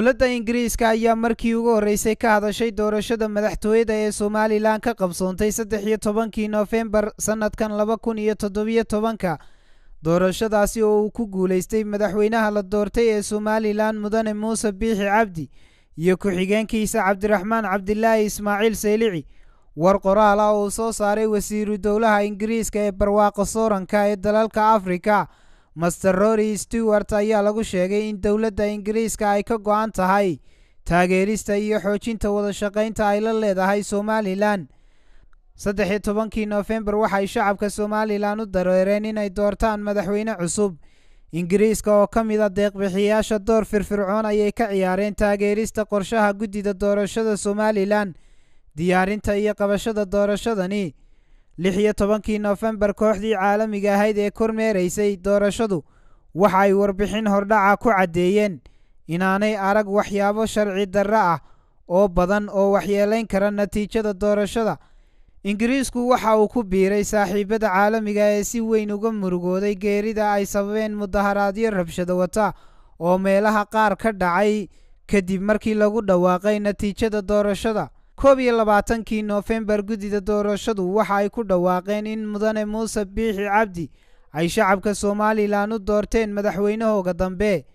Dowladda Ingiriiska ayaa markii ugu horreysay ka hadashay doorashada madaxtooyada ee Somalilan ka qabsoontay 13-kii Noofembar sanadkan 2017-ka, doorashadaasi oo uu ku guulaystay madaxweynaha la doortay ee Somalilan Mudane Muuse Biixi Cabdi iyo ku-xigeenkiisa Cabdiraxmaan Cabdilaahi Ismaaciil Saylici. War qoraal ah oo soo saaray wasiiru dowlaha Ingiriiska ee barwaaqo sooranka ee dalalka Afrika, Master Rory Stewart, ayaa lagu sheegay in dowladda Ingiriiska ay ka go'an tahay taageerista iyo xoojinta wada shaqaynta ay la leedahay Somalilan. 13-kii Noofembar waxay shacabka Somalilan u dareereen inay doortaan madaxweyne cusub. Ingiriiska oo ka mid a deeqbixiyaasha door firfircoon ayay ka ciyaareen taageerista qorshaha guddida doorashada Somalilan, diyaarinta iyo qabashada doorashadani. 16-kii Noofembar kooxdii caalamiga ahayd ee kormeeraysay doorashadu waxa ay warbixin hordhaca ku caddeeyeen inaanay arag waxyaabo sharci darro ah oo badan oo waxyeelayn kara natiijada doorashada. Ingiriisku waxa uu ku biiray saaxiibada caalamiga ee si weyn uga murugooday geerida ay sababeen mudaharaadyo rabshado wata oo meelaha qaar ka dhacay kadib markii lagu dhawaaqay natiijada doorashada. 21-kii Noofembar guddida doorashadu waxa ay ku dhawaaqeen in Mudane Muuse Biixi Cabdi ay shacabka Somalilan u doorteen madaxweynahooga dambe.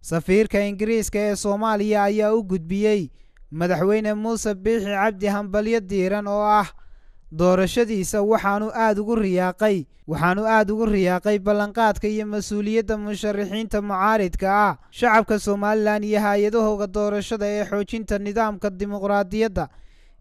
Safiirka Ingiriiska ee Soomaaliya ayaa u gudbiyey madaxweyne Muuse Biixi Cabdi hambalyo diiran oo ah doorashadiisa, waxaanu aad ugu riyaaqay ballanqaadka iyo mas-uuliyadda musharaxiinta mucaaridka ah, shacabka Somalilan iyo hay-adahooga doorashada ee xoojinta nidaamka dimuqraadiyadda.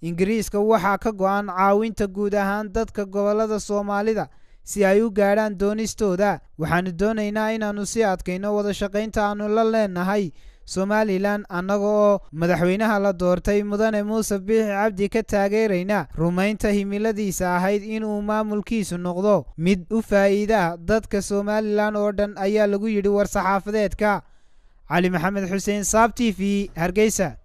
Ingiriiska waxaa ka go'an caawinta guud ahaan dadka gobollada Soomaalida si ay u gaadhaan doonistooda. Waxaanu doonaynaa inaannu sii adkayno wada shaqaynta aanu la leenahay Somalilan, annaga oo madaxweynaha la doortay Mudane Muuse Biixi Cabdi ka taageerayna rumaynta himiladiisa ahayd inuu maamulkiisu noqdo mid u faa'iida dadka Somalilan oo dhan, ayaa lagu yidhi war-saxaafadeedka. Cali Maxamed Xuseen, Saab TV, Hargeysa.